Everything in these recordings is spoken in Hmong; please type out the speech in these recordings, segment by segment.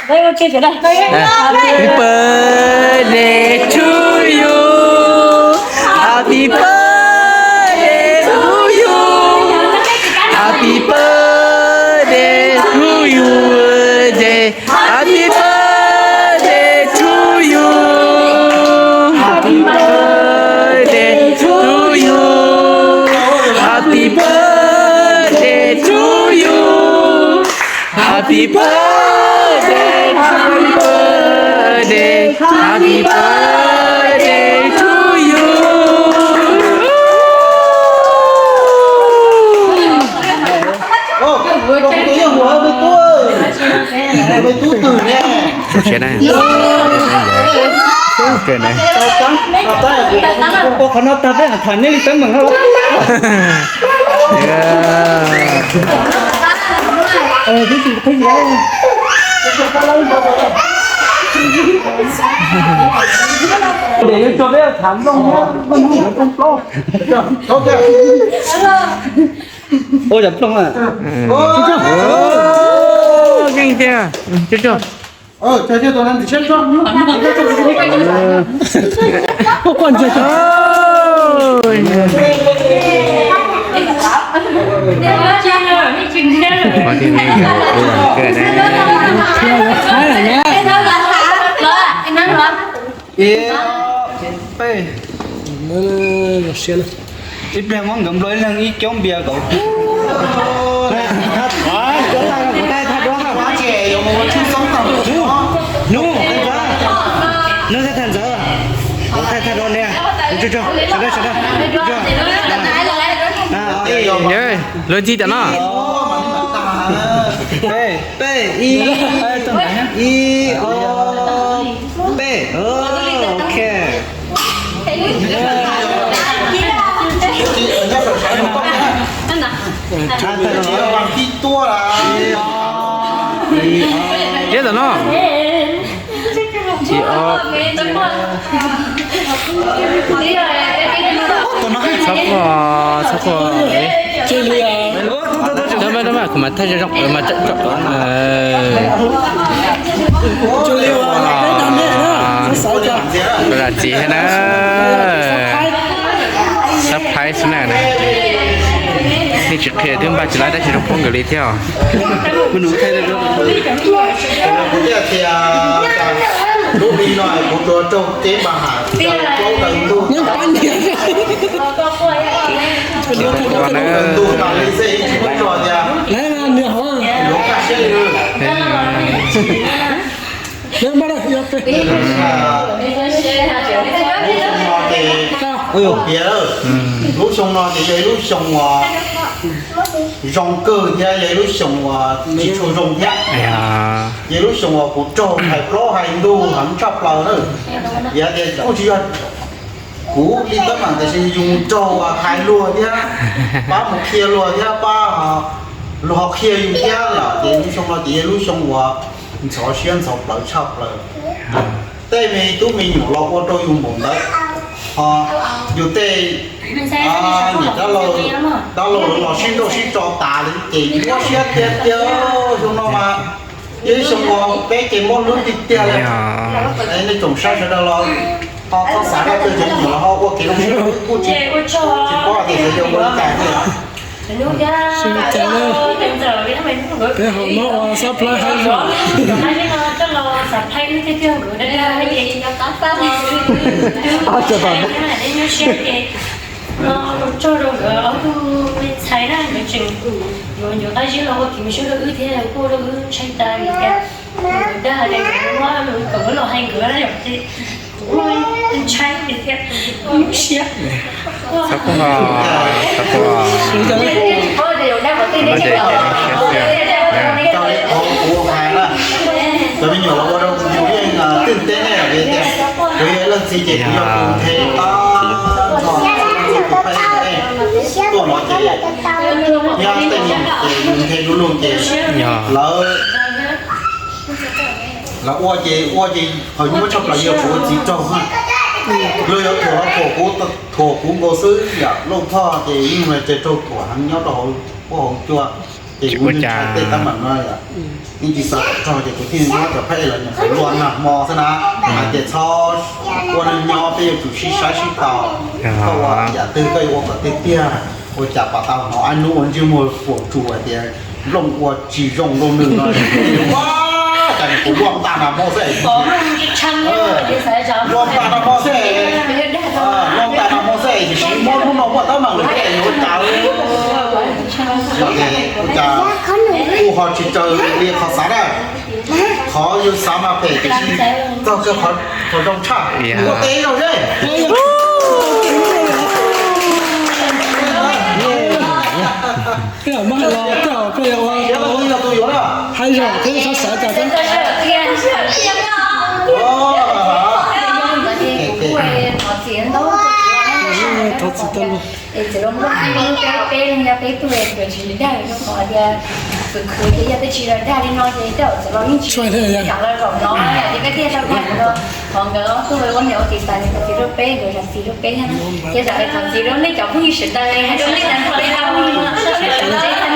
Happy birthday to you. Happy birthday to you. Happy birthday to you. Happy birthday to you. Happy birthday to you. Happy birthday to you. Happy birthday, happy birthday, happy birthday to you. Tus siab na. Ua qhov no tag peb tham nej li teeb meem no. Ua yam ploog a. Keej tiag. Ib pliag muab nkawd nplua ib leeg ib coob npias nkaus. Hnub, hnub, hnub thaij thaij duab ne. Luag ntxhi tam no. Peb, ib, ib, ob, peb. Ok. Ib tam no. Ib, ob. Txhob quaj, txhob quaj. Kuv mas thaij zoo zoo mas. Lam txiv thiab na. Surprise na. Nej tsis qhia twb npaj tsis lab dab tsi rau phooj ywg li thiab os. Kuv thiaj tias lub hli no kuv tsuas raug kev npam ham plaub daws ntuj, plaub daws ntuj tas li xwb tsis muaj tso tias yuav kaj siab li. Lub xyoo no ces, lub xyoo no ces yog ib lub xyoo uas zoo kawg thiab yog ib lub xyoo uas tsis tshua zoo thiab. Yog ib lub xyoo uas kuv raug hais plaub hais ntug heev tshaj plaws na. Yog tias kuj tsis yog kuv li teeb meem tiam sis yus raug hais luag thiab pab mus qhia luag thiab pab luag ho qhia yus thiab yom, ces lub xyoo no ces yog lub xyoo uas ntxhov siab ntxhov plawv tshaj plaws. Tej me tub me nyuam los ua rau yus npaum ntawd, ho yus tej niam dab laug los sib nrauj sib tso tas li ces yus mob siab tiag tiag. Xyoo no mas yog ib xyoo uas peb ces mob hlwb tiag tiag li. Nej tsoom saib sawv daws los ho txhob xav dab tsi, cov me nyuam los ho ua kev zoo siab kuj tsis, tsis paub tias xyov yog ua li cas tiag. Peb ho mob ua xab plhaib haib zog. Tsaug rau nkawd ob tug me ntxhais na, nkawd tseem yuav ncuav qab zib los ua kev zoo siab rau wb thiab kuj rau wb ntshai tas vim tias nkawd dag tias nkawd muab kom wb los hais nkawd na yom, ces kuv ntshai thiab kuv siab. Txhob quaj, txhob quaj. Kuv hais na, cov me nyuam los ua rau kuv yeej tij teb nej vim tias kuv yog ib leej txiv ces kuv yog tus nthe tag nrho, tuaj no ces nyob tej me nyuam ces nthe du lug ces lawv, lawv ua ces ua ces qhov nyuaj tshaj plaws yog kuv ua txiv raug na. Luag yuav thuam los thuam kuv, thuam kuv nkaus xwb yom, Lauj Thoj ces yeej mus tseg raug thuam heev nyob rau hauv ub hauv cua. Ces kuv ua cas tej teeb meem no yeej tsis xav kom txog ces kuv thiaj muab cov phab ej los nyuam qhuav luaj nag hmo xwb na. Hais tias txhob ua neeg nyob, peb yuav tsum sib saib sib tau. Koj ua yam twg koj yuav ua kom tiag tiag, ua cas pom tau hnov ab nub ua ntsej muag puas tsuas hais tias nplooj ua tsis zoo nplooj nws no. Ua cas kuv luaj ntaj nag hmo xwb, luaj ntaj nag hmo xwb, luaj ntaj nag hmo xwb, tiam sis muab hnub no muaj teeb meem lawm yuav ua cas? Ua cas kuv ho tsis raws li qhov xav na. Qhov yus xav mas phem tiam sis txog kawg qhov zoo tshaj. Ua teb zoo seb. Koj yog tus yuav na. Hais zog thiab xav xav cas thiab. Thov txim tau. Txiv los muaj peb leeg yog peb tug, peb tug tsis dag zoo qhov tias khwv khwv ces yog peb tsis los dag li no ces tej zaum txiv los yeej tsis kam los zaum no ces peb thiaj tau dag no. Qhov nkawd ob tug ua niam ua txiv tas ces thov txim rau peb, nkawd zam txim rau peb thiab na. Ces zam thov txim rau nej cov phooj ywg sawv daws, hais rau nej cov nrog li tau,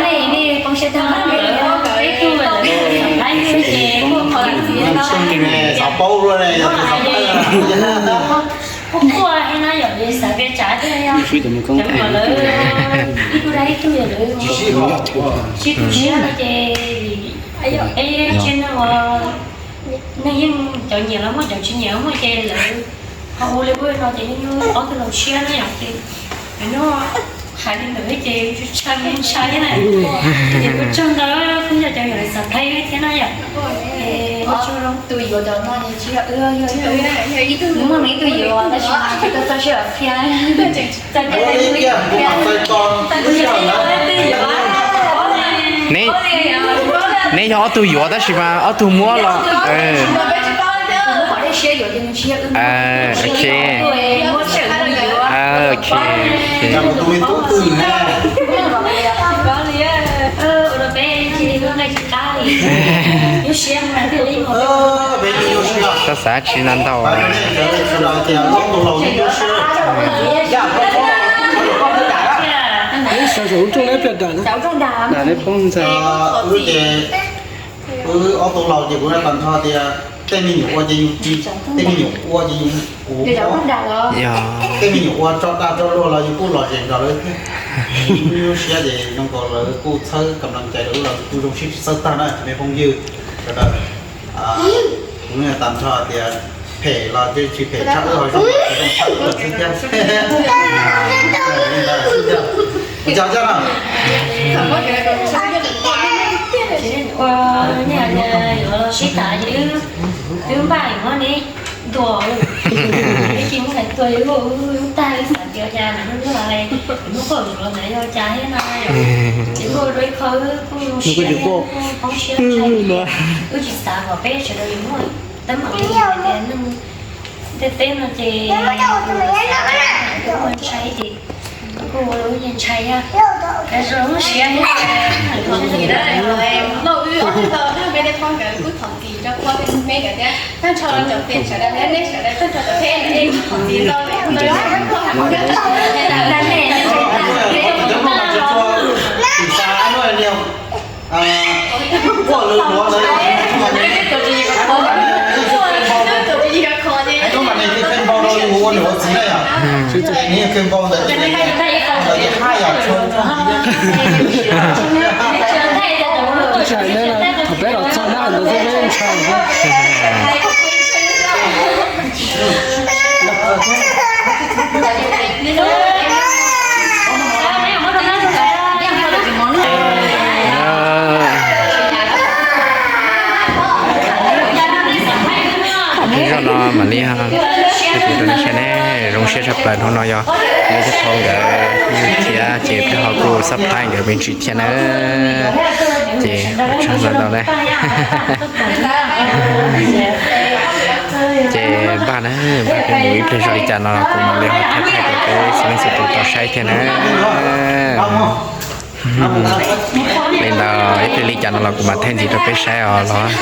nej nej poob siab tag peb tug, peb tug ces muaj qhov zam txim no. Xav paub luaj ne, yog tus xav paub. Kuj quaj thiab na yom, xav peb tsav thiab yom. Cov no lawv ib tug dag ib tug yom, lawv sib tu siab no ces, es tsis no, neeg yeej cov nyiam los muaj, cov tsis nyiam los muaj ces lawv ho ua li ub no ces yeej ob tug laus siab na yom ces, no hais li ntawd ces tshee ntshai thiab na. Ces kuj tsaug ntau phooj ywg cov yog lawv xav thaij thiab na yom. Ua tsaug zoo. Tus yuav cov no ces tsis yog wb, yog ib tug, muaj ib tug yuav tab sis mas tsis tau txog sij hawm qhia. Neb yog ob tug yuav tab sis mas ob tug muab los. Ok. Ok. Xav xav tsis ntau ntau. Wb ob tug laus ces kuv hais tag nrho tias tej me nyuam ua ces yus, tej me nyuam ua ces yus, kuv, tej me nyuam ua tso dag tso luag los yus kuj lom zem nrog lawv thiab. Lub siab ces zoo nkaus lawv kuj txhawb kam lees cai rau wb los kuj zoo siab tsis txawj tag na cov me phooj ywg sawv daws. Kuv hais tag nrho tias phem los tsis phem tshaj wb ho zoo, zoo tshaj wb xwb thiab. Ua cas coj na? Ua, nej yuav sib tham ces wb npaj yuav muab neb ntuas, wb tsis muab neb ntuas, wb lub tag wb xav tias cas nws lub lub hais, nws muab quaj zuav ntawd yog cas thiab no. Ces kuj ua rau ib qho wb kuj zoo siab thiab kuj poob siab ntshai, wb tsis xav kom peb sawv daws yuav muaj teeb meem li tias neeg ntiaj teb no ces ua ntshai ces kuj ua rau wb ntshai thiab. Zoo lub siab thiab. Thov txim na, no wb ob tug tau dag peb tej phooj ywg kuj thov txim rau phob peb nkawd thiab, tag nrho cov phem sawv daws thiab nej sawv daws tag nrho cov phem nej thov txim ntau. Quaj lwm luav ntawd, hais lub mam ne yeej kheej npau rau yus ua niam ua txiv na yom. Nws yeej kheej npau ntawd, ntawd ces haj yam tshee. Thaum peb los txog na ntawd xwb peb ntshai. Zaj no mam li hais rau nej ne, zoo siab tshaj plaws hnub no yog nej thiab phob nkawd thiab ces peb ho kuj subscribe nkawd me ntsis thiab na. Ces ua tsaug ntau ntau na. Ces npaj na, npaj peb mus ib pliag zog li cas no kuv mam li ho thaij thaij rau peb txhua leej txhua tus tau saib thiab na. Li ntawd ib pliag li cas no los kuv mam thaij ntxiv rau peb saib os los.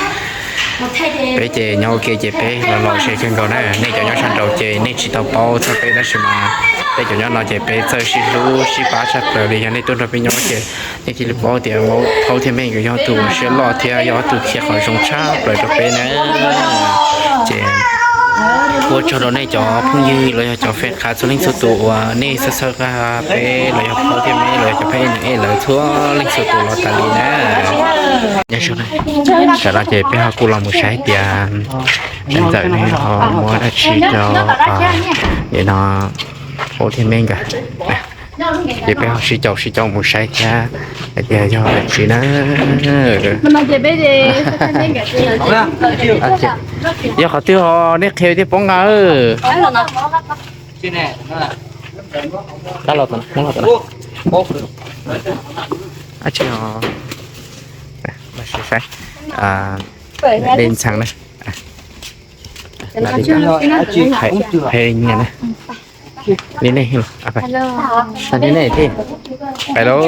Peb ces nyob ua ke ces peb los los ze kawg nkaus na, nej cov nyob sab nraud ces nej tsis tau paub txog peb tab sis mas peb cov nyob no ces peb txawj sib hlub sib pab tshaj plaws li. Yog nej tuaj nrog peb nyob ces nej thiaj li paub tias Thaub thiab Mej nkawd yog tus siab loj thiab yog tus qhia qhov zoo tshaj plaws rau peb na. Ces ua tsaug rau nej cov phooj ywg los yog cov fan qab txhua leej txhua tus uas nej txhawb txhawb peb los yog Thaub thiab Mej los yog cov phab ej nws ej lawv txhua leej txhua tus los tas li na. Tam no ces peb ho kuj los mus saib tias Ntxawm ne ho muab dab tsi rau, no, Thaub thiab Mej nkawd. Ces peb ho sib caum sib caum mus saib thiab hais tias yog dab tsi na. Yog qhov twg ho nej qhia thiaj paub nqa. Dab los, muab los, dab tsi ho, saib, li ntxhee na, li nyias na, li nej, li nej thiab, pais lauj.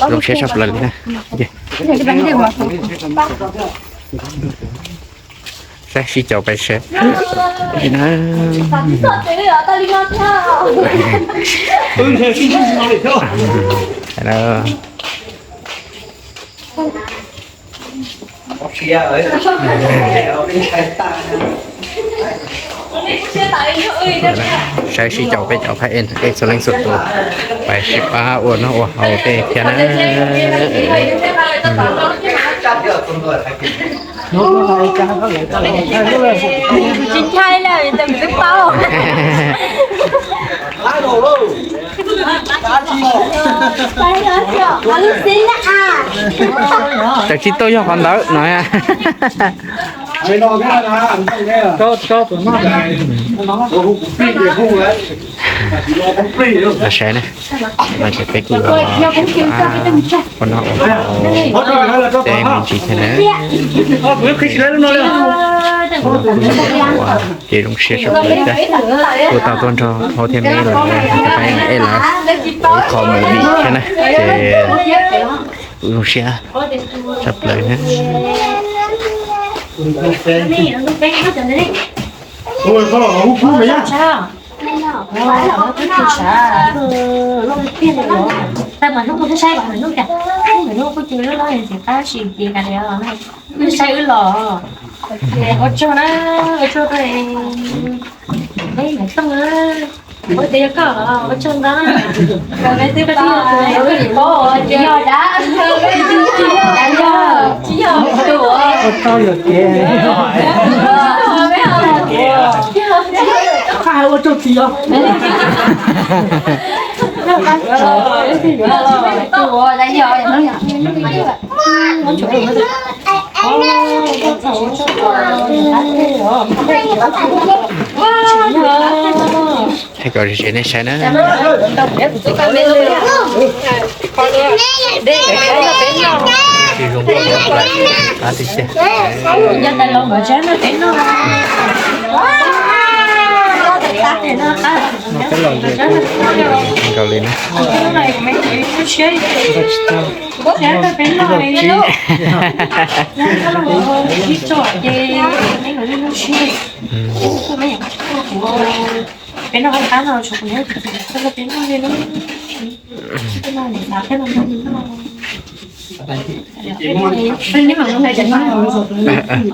Zoo siab tshaj plaws li na. Saib sib caum pais saib. Saib sib caum peb cov phab ej txhua leej txhua tus pais sib pab ua noj ua haus tej thiab na. Tsis ntshai lawm, twb paub. Tawm tsis tau yog qhov ntawd no. Los saib na, no ces peb kuj yuav ua noj ua haus tej me ntsis thiab na. Ces zoo siab tshaj plaws thiab, kuj tau tuaj nrog Thaub thiab Mej lawv, cov phab ej lawv, ua ib qho movie thiab na, ces kuj zoo siab tshaj plaws na. Saib wb los, ua tsaug na, ua tsaug rau, ua tsaug ntau. Ua tsaug yog kev, ua tsaug txiv os. Thaij kom ze nej saib na. Tsis zoo, qab tiag tiag. Nkaus li na.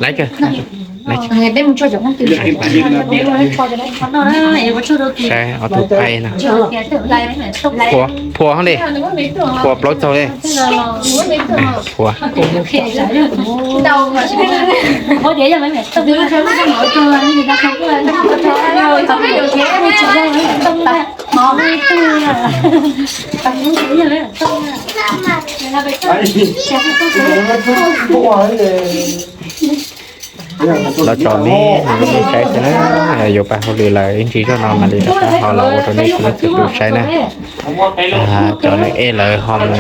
Laiv kawg. Saib ob tug phab ej no. Phua, phua hov li. Phua plaub txaug li. Phua. Los tso me me saib xwb na, yuav pais hauj lwm lawm ib ntsis zoj no mam li rov qab ho los ua rau nej txhua leej txhua tus saib na. Cov neeg ej lawv ho mus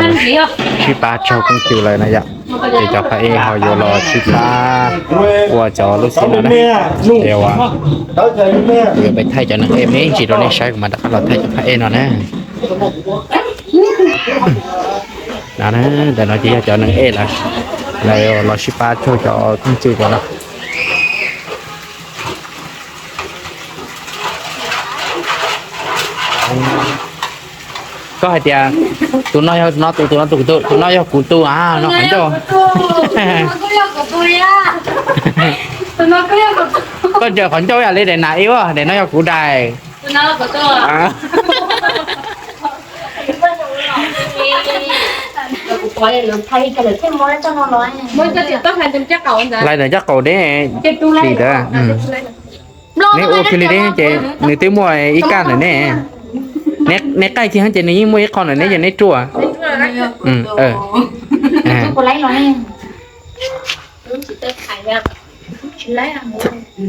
sib pab tsaug kooj cw lawm na yom. Ces cov phab ej ho yuav los sib pab ua cov lub xim no na. Ces uas kuv yuav pais thaij cov neeg ej me ntsis rau nej saib, kuv mam rov qab los thaij cov phab ej no na. Ntawm no ces yog cov neeg ej lawv, lawv los sib pab tsaug cov koob txwm ko no. Koj hais tias tus no yog no tus, tus no tus, tus no yog kuv tus a, no qhov ncauj. Koj ntsaws qhov ncauj ib yam li daim nas ib, daim no yog kuv daim. Lais ntawm ncaj qaum ne, li ntawd. Neb ua kiag li deb ces nws twb muaj ib kaj ntawm neb. Neb qaij kiag ces nws yeej muaj ib qho ntawm neb ces neb ruaj.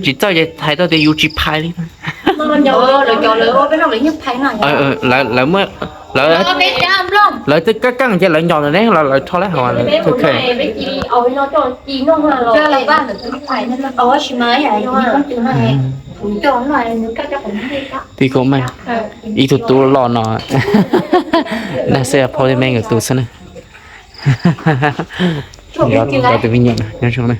Tsis txawj ces hais txog tias yus tsis phais li. Lawv, lawv twb kaj kaj ces lawv nco ntawm neb los lawv rho lawm hauv. Tij Khuam Meej, ib tug tub loj no, dag xwb, phauj thiab me nkawd tus xwb na. Cov tus me nyuam no nyob zoo na.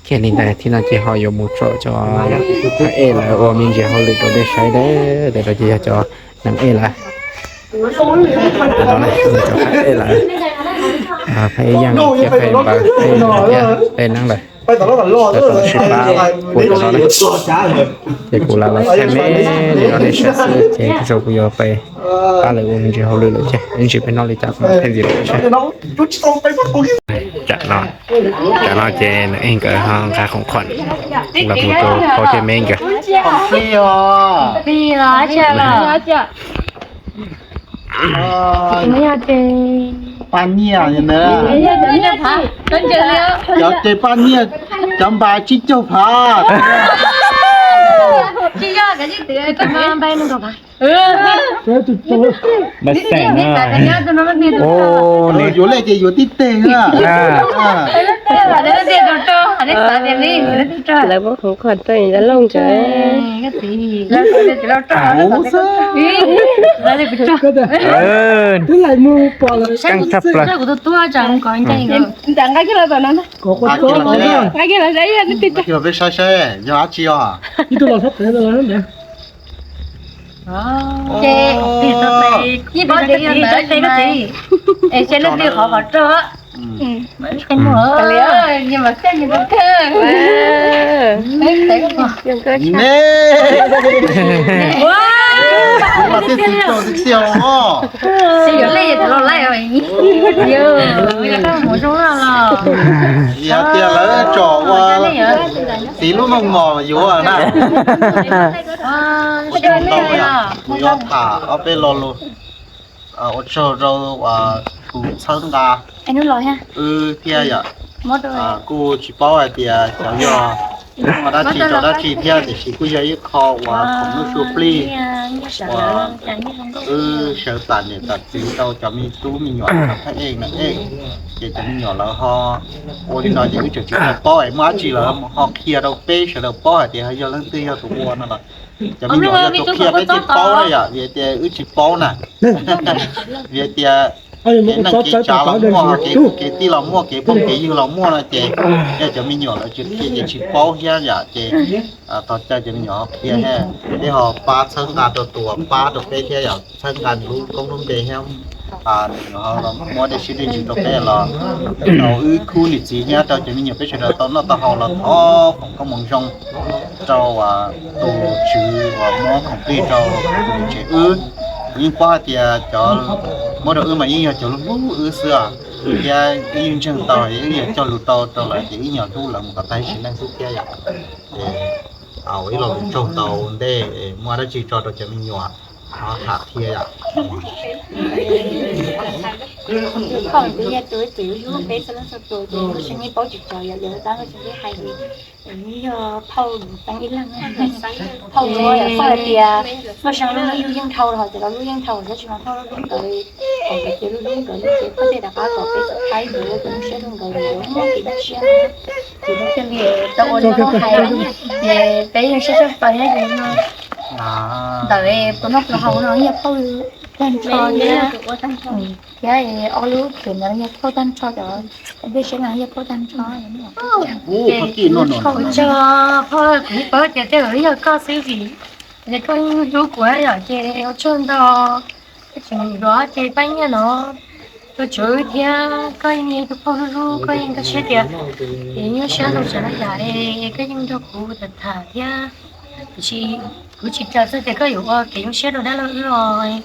Kiag li ntawd thiab no ces ho yuav mus tsom cov ej lawv ua me ntsis hauj lwm rau nej saib, ntawm no ces yog cov neeg ej lawv. Cov ej lawv, Pheej Yaj thiab Pheej Npaws, Pheej Nab lawm, lawv tau sib pab ua cov no na. Ces kuv lam los thaij me li no nej saib xwb ces kuv yuav pab lawv ua me ntsis hauj lwm lawm ces ib ntsis peb noj li cas kuv mam thaij ntxiv rau nej saib. Tsam no, tsam no ces nws nkawd ho nqa khoom khuam los mus rau phauj thiab me nkawd. Paj nyiaj, cov ces paj nyiaj, cov npas tsib caug phav. Yuav lej ces yuav tib teg na. Lawv muab khoom khuam rau Looj ntawd. Keej tshaj plaws. Peb saib saib yog dab tsi os. Yog tias lawv tsom ua txiv lub meej mom yuav na. Kuv yuav tham ob peb lo lus. Ua tsaug rau tus txhawb nqa wb thiab yom. Kuj tsis paub hais tias xyov yog muaj dab tsi rau dab tsi thiab, tiam sis kuj yog ib qho uas khoom lub suab plig uas wb sawv tas niam tas txiv rau cov me tub me nyuam cov phab ej na ej, ces cov me nyuam lawv ho ua li no ces wb tseem tsis tau paub es muaj dab tsi lawv ho qhia rau peb sawv daws paub hais tias yog leej twg yog tus ua no los cov me nyuam yog tus qhia peb thiaj paub na yom, vim tias wb tsis paub na. Vim tias kev neej kev tsav los muaj, kev kwv kev tij los muaj, kev phooj kev ywg los muaj no ces yog cov me nyuam lawv tsis qhia ces tsis paub thiab yom. Ces thov caw cov me nyuam ho qhia thiab, peb ho pab txhawb nqa rau tus uas pab rau peb thiab yom, txhawb nqa nws lub koob lub npe thiab. Nws ho muab dej siab dej ntsws rau peb los rau wb khub niam txiv thiab rau cov me nyuam peb sawv daws tau noj tau haus los thov foom koob hmoov zoo rau tus tswv uas muab khoom plig rau tus niam tsev wb. Yeej paub hais tias cov muab rau wb mas yeej yog cov hlub hlub wb xwb os, thiab wb yeej ntseeg tau, wb yeej cog lus tau rau lawv ces wb yeej hlub lawv mus kom tag sim neej xwb thiab yom. Ces ua ib lo lus tsaug ntau ntej, muaj dab tsi tso rau cov me nyuam ho tham thiab yom. Phauj twb yog tus txiv hlub peb txhua leej txhua tus ces muaj tsis nyiaj paub tsis tso yom, yog tab tsis ntiab hais li. Nws yog phauj nws teev ib leeg, phauj tsuas yog phauj hais tias muaj zoo lub hlub yug yeej dhau los ces los hlub yeej dhau, tab sis mas phauj hlub hlub nkawd, kom nkawd cia li hlub nkawd li ces phauj thiaj rov qab kom peb txhua tus yuav kom lub siab rau nkawd, nkawd muaj kev cia siab. Ces thiaj li tau ua li phauj hais, ces peb yeej sib sab pais thiab ces no Ntawm tus noj tus haus no yog phauj tag nrho thiab, thiab ob lub twm ntawd yog phauj tag nrho, cov dej siab no yog phauj tag nrho. Ua tsaug phauj, kuv paub tias tej zaum yog koj xwb vim ces koj yeej hlub kuv yom, ces ua tsaug ntau. Koj tseem yuav ces pab nyiaj no rau tsev thiab koj yeej yog tus phauj hlub hlub, koj yeej nkag siab tias ces nyuaj siab rau tsev no yam es koj yeej nrog kuv tham tham thiab. Tiam sis kuv tsis xav txog tias koj yuav ua kev nyuaj siab rau dab laug wb os.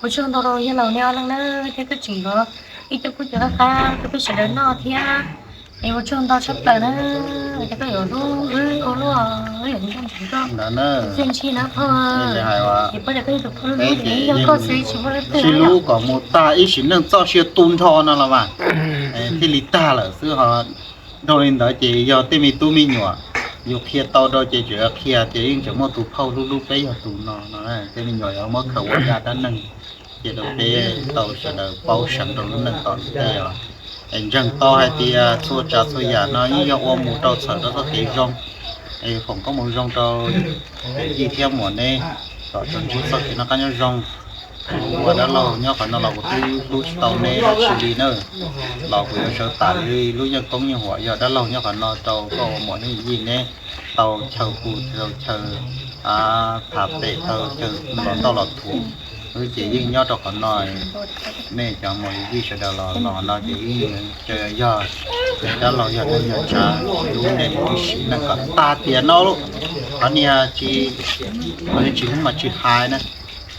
Ua tsaug ntau rau yawg laus nej ob leeg na, thiab koj tseem yuav ib co kub cov qab qab rau peb sawv daws noj thiab. Es ua tsaug ntau tshaj plaws na, es koj yuav hlub wb ua luaj, wb yuav nco ntsoov koj txiaj ntsig na phauj. Es paub tias koj yog tus phauj hlub hlub ces yog koj xwb tsis muaj leej twg. Sib hlub kom mus tag ib sim neej txoj sia tu nrho no los mas thiaj li tag lawm xwb ho. Dhau li ntawd ces yog tej me tub me nyuam yus qhia tau rau ces tseem qhia ces yeej tseem muaj tus phauj hlub hlub peb yog tus no no. Tej me nyuam yuav muab khaws ua dab dab neeg ces rau peb tau sawv daws paub seev rau lub neej tom ntej os. Es ntseeg tau hais tias txhua tsav txhua yam no yeej yog ua mus rau txhawm rau txoj kev zoo. Es foom koob hmoov zoo rau yij thiab muam neb kom tsuas ntsib txoj kev noj qab nyob zoo. Ua dab laug nyob qhov no los kuv twb hlub tsis tau neb dab tsi li na, los kuv yuav sawv tam li lub yeej koob yeej huam yog dab laug nyob qhov no rau koj ua muam neb yij neb tau chaw hu tau chaw tham pem tau chaw los tau los thuv. Wb ces yeej nyob rau qhov no, nej cov muam yij sawv daws los los no ces yeej yog dab laug yog neej yog tsav hlub nej ib sim neej kom tag tiam no. Qhov niag tsis, qhov niag tsis hlub mas tsis hais na,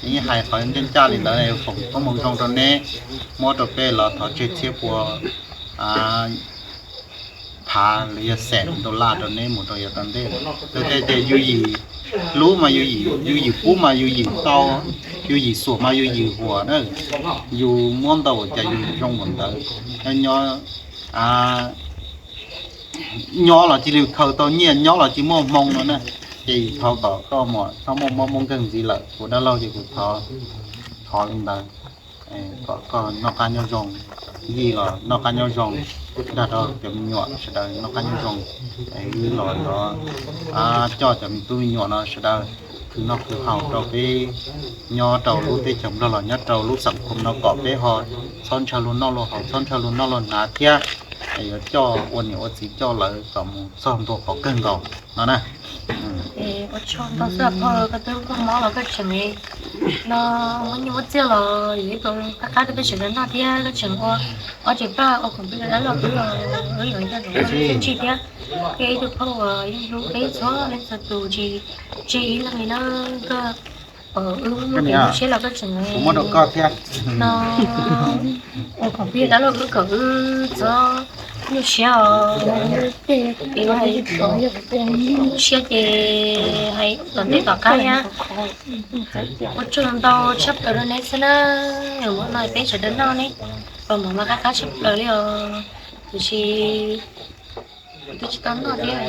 yeej hais qhov ncaj ncaj li ntawd, foom koob hmoov zoo rau neb, muab rau peb los thov tseg txhiab pua phav los yog xees dollar rau neb mus rau yav tom ntej. Tej tias yus yim hlub mas yus yim, yus yim pub mas yus yim tau, yus yim xuam mas yus yim huam na. Yus muab ntau ua cas yus zoo ua ntawd. Nyob nyob nyob los cia li khaws tau nyiaj, nyob los cia li muaj hmoo no na. Ces thov kom koj muam txhob muaj mob muaj nkeeg ntxiv lawm, kuv dab laug ces kuv thov, thov li ntawd kom koj noj qab nyob zoo, yij los noj qab nyob zoo, dag rau cov me nyuam sawv daws noj qab nyob zoo. Wb los yuav coj cov me tub me nyuam no sawv daws khwv noj khwv haus rau peb nyob rau lub teb chaws Nplog los nyob rau lub xeem Khum no kom peb ho txhob ntshaw luag noj luag haus, txhob ntshaw luag noj luag hnav thiab. Es yuav coj ua niam ua txiv coj lawv kom mus txog ntua qhov kawg nkaus no na. Ua tsaug ntau xwb phauj, koj twb muaj mob los koj tseem no muab nyiaj muab txiaj los yuav ib qab qab rau peb sawv daws noj thiab koj tseem ua ob tsev paj ua khoom peb dab laug wb los wb yuav nco ntsoov koj txiaj ntsig thiab. Koj ib tug phauj uas yeej hlub peb txhua leej txhua tus tsis tseg ib leeg li na. Koj pom wb muaj kev nyuaj siab los koj tseem no ua khoom peb dab laug wb kom wb txhob nyuaj siab os. Nyuaj siab ces hais tom ntej tom qab thiab. Ua tsaug ntau tshaj plaws rau neb xwb na, ua no peb sawv daws noj ne, pom mov mas qab qab tshaj plaws li os. Tiam sis kuv twb tsis tau noj thiab,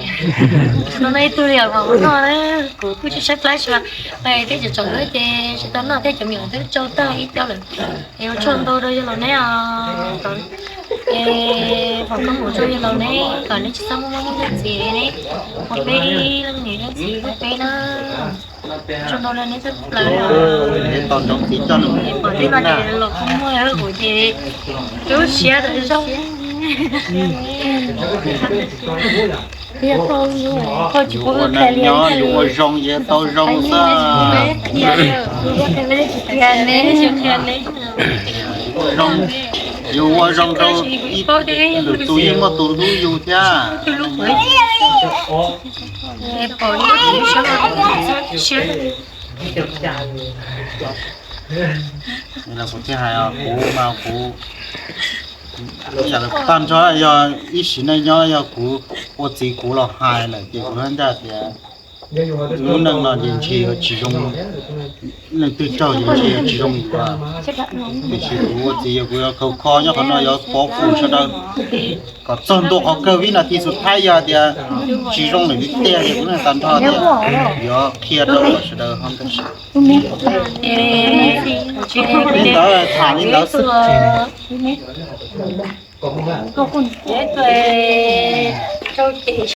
tsis tau noj ib tug li os, mas ua no na, kuv kuj tsis saib plab tsis mas, peb cov tsom lawm ces tsis tau noj thiab, cov me nyuam twb tsau tag ib co lawm. Es ua tsaug ntau rau yawg laus neb os, es foom koob hmoov rau yawg laus neb kom neb tsis txhob muaj mob muaj nkeeg ntxiv ne, ua peb leej niam leej txiv hlub peb na. Tsaug ntau rau neb tshaj plaws li os. Pom tej no ces los kuj muaj kuv ces tu siab tau zoo. Yus ua zoo ces tau zoo xwb. Yus ua zoo rau ib lwm tus yeej muaj tus hlub yus thiab. Kuv thiaj hais kuv mas kuv tag nrho yog ib sim neej nyob yog kuv ua txiv kuv los hais lawm ces kuv haj ncaj tias lub neej no ces ntshe yuav tsis zoo, leej twg raug ces ntshe yuav tsis zoo li kuv. Tiam sis kuv ua txiv yog kuv yuav khaws kho nyob qhov no yuav pov fum sawv daws kom txog ntua qhov kawg, vib nas this xus thaib yog tias tsis zoo lawm li tiag ces kuv yeej tag nrho tias yuav qhia rau kom sawv daws ho nkag siab. Li ntawd tham li ntawd xwb.